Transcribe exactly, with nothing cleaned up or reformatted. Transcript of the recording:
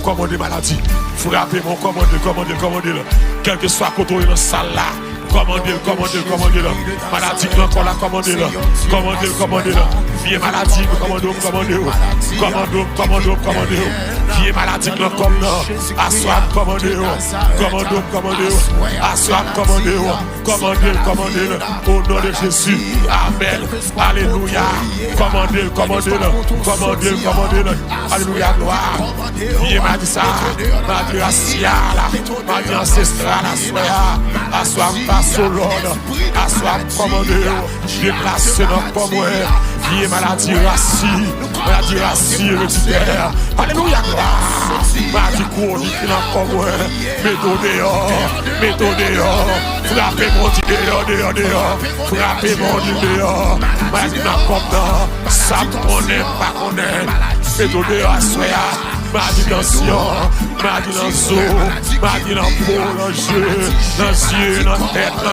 Kòmande maladi. Frape men w, kòmande l, kòmande l, kòmande l. Kèlkeswa kote w ye nan sal la, kòmande l, kòmande l, kòmande l. Maladi k nan kò la, kòmande l. Kòmande l, kòmande l. Vye maladi, kòmande w, kòmande w. Kòmande w, kòmande w, kòmande w. Vye maladi k nan kò m nan, aswè a m kòmande w. Kòmande w, kòmande w. Aswè a m kòmande w. Kòmande l, kòmande l. O non de Jezi. Amèn. Alelouya. Kòmande l, kòmande l. Kòmande l, kòmande l. Alelouya, glwa. Vye maladi sa, maladi rasyal, maladi ansestral, aswè a, aswè a m pase w lòd, aswè a m kòmande w, deplase nan kò mwen, vye maladi rasi, maladi rasi ereditè, alelouya, glwa, maladi kwonik ki nan kò mwen, mete w deyò, mete w deyò, frape men w, di deyò, deyò, deyò, frape men w, di deyò, maladi nan kò m nan, sa m konnen, m pa konnen, mete w deyò aswè a. Maladi tansyon, maladi nan zo, maladi nan po, nan je, nan zye, nan tèt, nan